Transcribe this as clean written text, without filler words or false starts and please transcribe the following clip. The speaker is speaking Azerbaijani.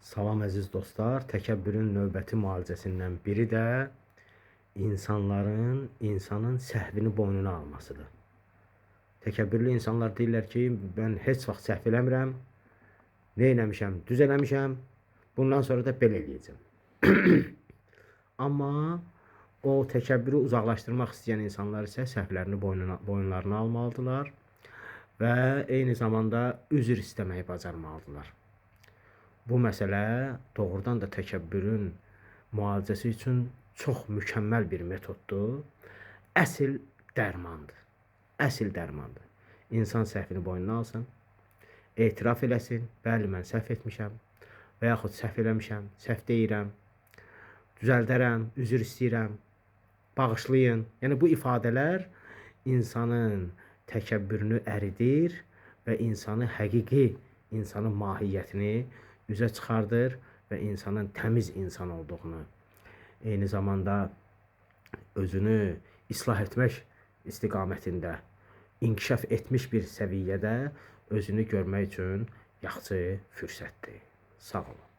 Salam əziz dostlar, təkəbbürün növbəti müalicəsindən biri də insanların insanın səhvini boynuna almasıdır. Təkəbbürlü insanlar deyirlər ki, mən heç vaxt səhv eləmirəm, nə eləmişəm, düz eləmişəm, bundan sonra da belə eləyəcəm. Amma o təkəbbürü uzaqlaşdırmaq istəyən insanlar isə səhvlərini boyunlarına almalıdırlar və eyni zamanda üzr istəməyi bacarmalıdırlar. Bu məsələ doğrudan da təkəbbürün müalicəsi üçün çox mükəmməl bir metoddur. Əsl dərmandır. Əsl dərmandır. İnsan səhvini boynuna alsın, etiraf eləsin, bəli mən səhv etmişəm və yaxud səhv eləmişəm, səhv deyirəm, düzəldərəm, üzr istəyirəm, bağışlayın. Yəni bu ifadələr insanın təkəbbürünü əridir və insanı həqiqi insanın mahiyyətini üzə çıxardır və insanın təmiz insan olduğunu, eyni zamanda özünü islah etmək istiqamətində inkişaf etmiş bir səviyyədə özünü görmək üçün yaxşı fürsətdir. Sağ olun.